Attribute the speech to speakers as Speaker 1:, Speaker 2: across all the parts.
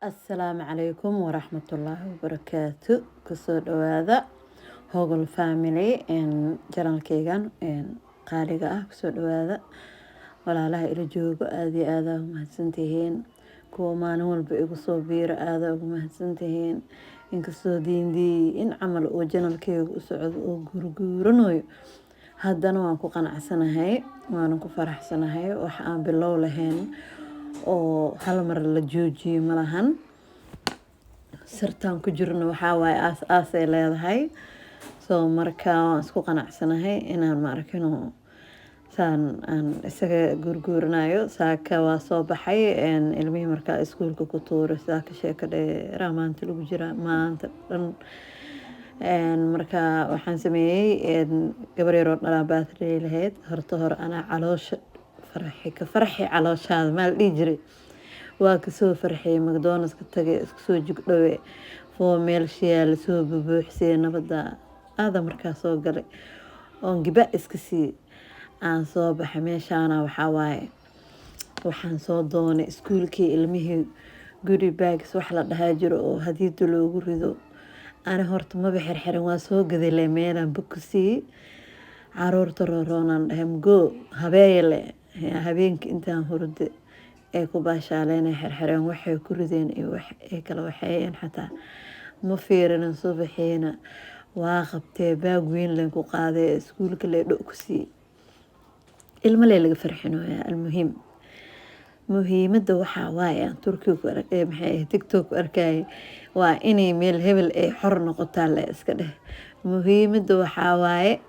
Speaker 1: Asalaamu calaykum waraxmatullaahi wabarakaatu. Kusoo dhawaada Hogol Family, channelkeygan qaaliga ah. Kusoo dhawaada walaalaha ila joogo, aada iyo aada umahadsantihiin. Kuwa maalin walba igu soo biiro, aada ugu mahadsantihiin. Inkastoo diindii in camal uu channelkeyga u socdo oo guurguuranayo, haddana waan ku qanacsanahay, waana ku faraxsanahay. Wax aan bilow lahayn oo hal mar la joojiyo malahan. Sirtaan ku jirno waxaa waaye aas aasay leedahay. So marka waan isku qanacsanahay inaan maarkino saan aan isaga guurguuranayo. Saaka waa soo baxay, ilmihii markaa iskuulka ku tuuray. Saaka sheeko dheeraa maanta lagu jiraa, maanta dhan. Marka waxaan sameeyey, gabar yaroo dhalaa birthday lahayd. Horta hore anaa caloosha farxi ka farxi, calooshaada maa la dhihi jiray. Waa kasoo farxiyey, McDonald's ka tagay, isku soo jugdhawe foo meelshiyaa lasoo bubuuxsiyey. Nabada aada markaa soo galay oon giba iska sii aan soo baxay. Meeshaana waxaa waaye, waxaan soo doonay iskuulkii ilmihii goodie bags wax la dhahaa jiro oo hadiida loogu rido. Ani horta maba xirxirin, waa soo gadile, meelaan ku siiyey. Caruurta rooroonaan dhahay mugoo habeeyale habeenkii intaan hurde ay ku baashaaleen, xirxireen, waxay ku rideen iyo wax ay kala waxeeyeen xataa ma fiirinin. Subaxiina waa qabtee, bag weyn leen ku qaaday, iskuulka lee dho ku siiyey. Ilmo lee laga farxinooyaa. Almuhiim, muhiimadda waxaa waaye aan Turkiga ku maxay ahayd, TikTok ku arkayay, waa inay meel hebel ay xor noqotaa le iska dheh. Muhiimadda waxaa waaye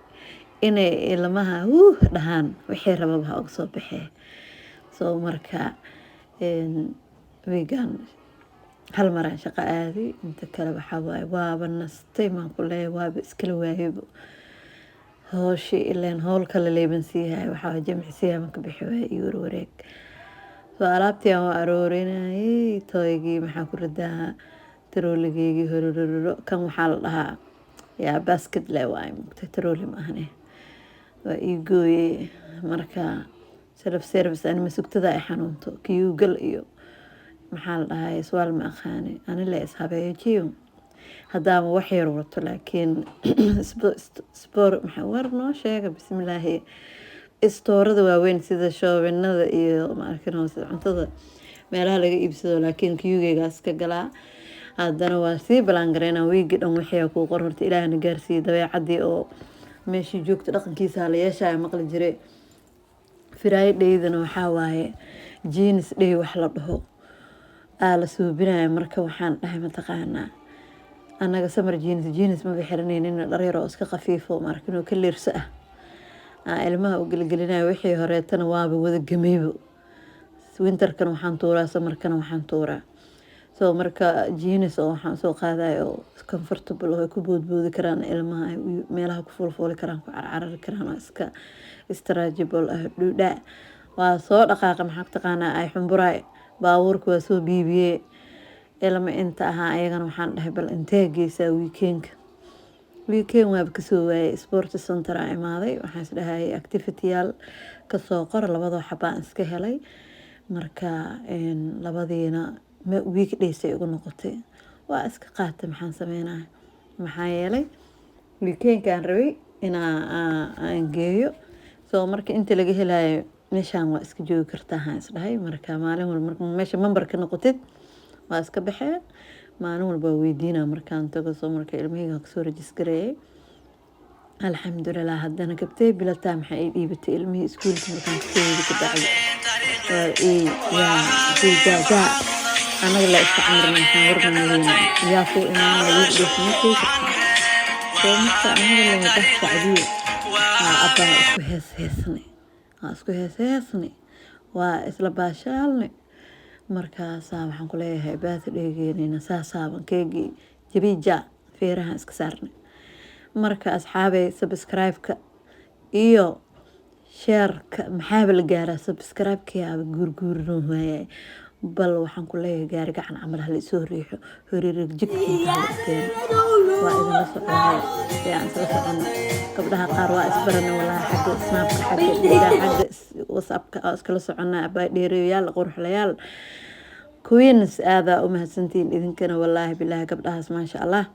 Speaker 1: inay ilmaha wuuh dhahaan, wixii rababa ha uga soo baxee. So marka wiigan hal maraan shaqo aaday, inta kale waxaa waaye waaba nastay. Maan ku leeyahay, waaba iskala waayaybo hooshii, ileen howl kale leeban siihay. Waxaa jamcisiyaa ma ka bixi waayay iyo warwareeg. Soo alaabtii aan waa aroorinayay, toygii maxaa ku ridaa, trolleygeygii horororo. Kan waxaa la dhahaa yaa basket le waaye, mugtay, trolley ma ahane, waa ii gooyey. Marka self service ani masugtada ay xanuunto, queue-gal iyo maxaa la dhahay iswaal ma aqaani. Ani le ishabeeyo jiyo haddaaba wax yar wato, laakiin sport maxaa war noo sheega. Bismillaahi, istoorada waaweyn sida shoppingada iyo maarkin hoose cuntada meelaha laga iibsado, laakiin queuegeygaas ka galaa. Haddana waa sii ballaangareynaa wiigi dhan. Wixii kuu qor horta, Ilaahna gaarsiiyey. Dabeecadii oo meeshii joogta dhaqankiisa la yeeshaya maqli jiray. Fridaydana waxaa waaye jeans day wax la dhaho aa la suubinaya. Marka waxaan dhahay, mataqaanaa, annaga summer jeans jeans maba xiranaynin, dhar yar oo iska khafiifo maarkin oo ka leerso ah aa ilmaha u gelgelinayo. Wixii horeetana waaba wada gameybo. Winterkana waxaan tuuraa, summerkana waxaan tuuraa. So marka jeans oo waxaan soo qaadaya oo comfortable oo ay ku boodboodi karaan ilmaha, ay meelaha ku fuulfuuli karaan, ku carcarari karaan, oo iska stretchable ah. Dhudhaa waa soo dhaqaaqa, maxaa ku taqaanaa, ay xumburaay baabuurka waa soo biibiyey. Ilma inta ahaa ayagana waxaan dhahay, bal intee geysaa weekendka? Weekend waaba kasoo waayay. Sport center aa imaaday, waxaan isdhahayay activityyaal kasoo qor. Labadoo xabaan iska helay. Marka labadiina weekdays ay ugu noqotay, waa iska qaatay. Maxaan sameynaya? Maxaa yeelay weekendkaan rabay inaa aan geeyo. So marka inta laga helayo meeshaan waa iska joogi kartaa haan isdhahay. Marka maalin walba marka meesha memberka noqotid, waa iska baxeen, maalin walba waa weydiinaa markaan tago. Soo marka ilmahayga kasoo registergareeyay, alxamdulilah. Haddana gabtay bilataa maxaa ii dhiibatay ilmihii iskuulka markaan kasoo wadi ka bacdi, waa ii yaa jaa anaga la iska camirna. Maxaan warnamaleyn yaa kuu imaanaya weekdays ma sheegi kartaa? Soo marka anaga le bah sacdiyo waa abbaa isku hees heesnay, waa isku hees heesnay, waa isla baashaalnay. Markaasaa waxaan ku leeyahay birthdaygeynina saasaaban keegii jabiija feerahan iska saarnay. Marka asxaabey, subscribe-ka iyo shareka maxaaba la gaaraa? Subscribe-kiyaaba guurguurinoo waayay. Bal waxaan ku leeyahay gaari gacan camal hala isoo riixo, horirig jig inta hala iskeeno. Waa idinla socdahay ee aan isla socono. Gabdhaha qaar waa isbarana walaa, xagga Snapka, xagga dhigaa, xagga WhatsAppka waa iskala soconaa. Abaa dheereeyaal, quruxlayaal. Queens, aadaa u mahadsantihiin idinkana. Wallaahi bilaahi, gabdhahaas maasha Allah,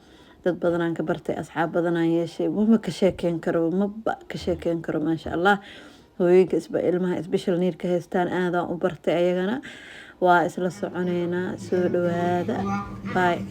Speaker 1: dad badanaan ka bartay, asxaab badanaan yeeshay. Mama ka sheekeyn karo, maba ka sheekeyn karo. Maasha Allah, hooyooyinka isba ilmaha special need-ka haystaan aadaan u bartay, ayagana waa isla soconeynaa. Soo dhawaada, bye.